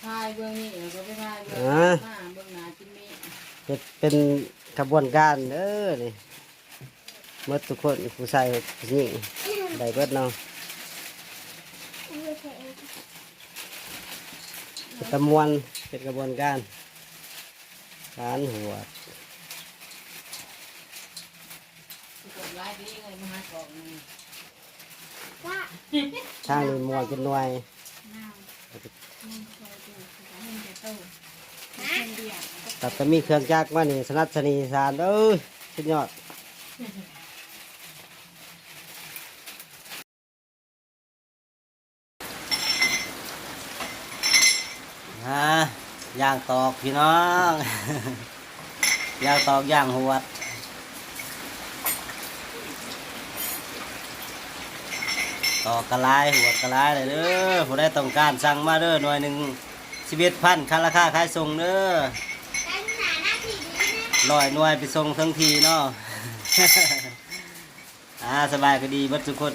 ຖ່າຍເບິ່ງນີ້ ແລ້ວກໍໄປຖ່າຍເບິ່ງ ອ່າ ມາເບິ່ງໜ້າຈິມມີ້ ເຮັດເປັນຂະບວນການເດີນີ້ ໝົດທຸກຄົນ ຜູ້ຊາຍຜູ້ຍິງ ໄດ້ເບິດເນາະ ເປັນຕາມ່ວນ ເປັນຂະບວນການ ການຫວດ ກວດຫຼາຍດີເລີຍ ມາຫາກອກນີ້ ທາງນີ້ມ່ວນເປັນໜ່ວຍ ແຕ່ກໍມີເຄື່ອງຈັກມານີ້ ສະໜັດສະໜີສານ ເອີຍ ສຸດຍອດ. ອ່າ ຍ່າງຕອກພີ່ນ້ອງ ຍ່າງຕອກຍ່າງຫວດ ຕອກກະຫຼາຍ ຫວດກະຫຼາຍເລີຍເດີ. ຜູ້ໃດຕ້ອງການສັ່ງມາເດີ ໜ່ວຍໜຶ່ງສິບເອັດພັນ ຄ່າລາຄາຂາຍສົ່ງເດີ ຮ້ອຍໜ່ວຍໄປສົ່ງເຖິງທີ່ເນາະ. ອ່າ ສະບາຍດີເບິດທຸກຄົນ.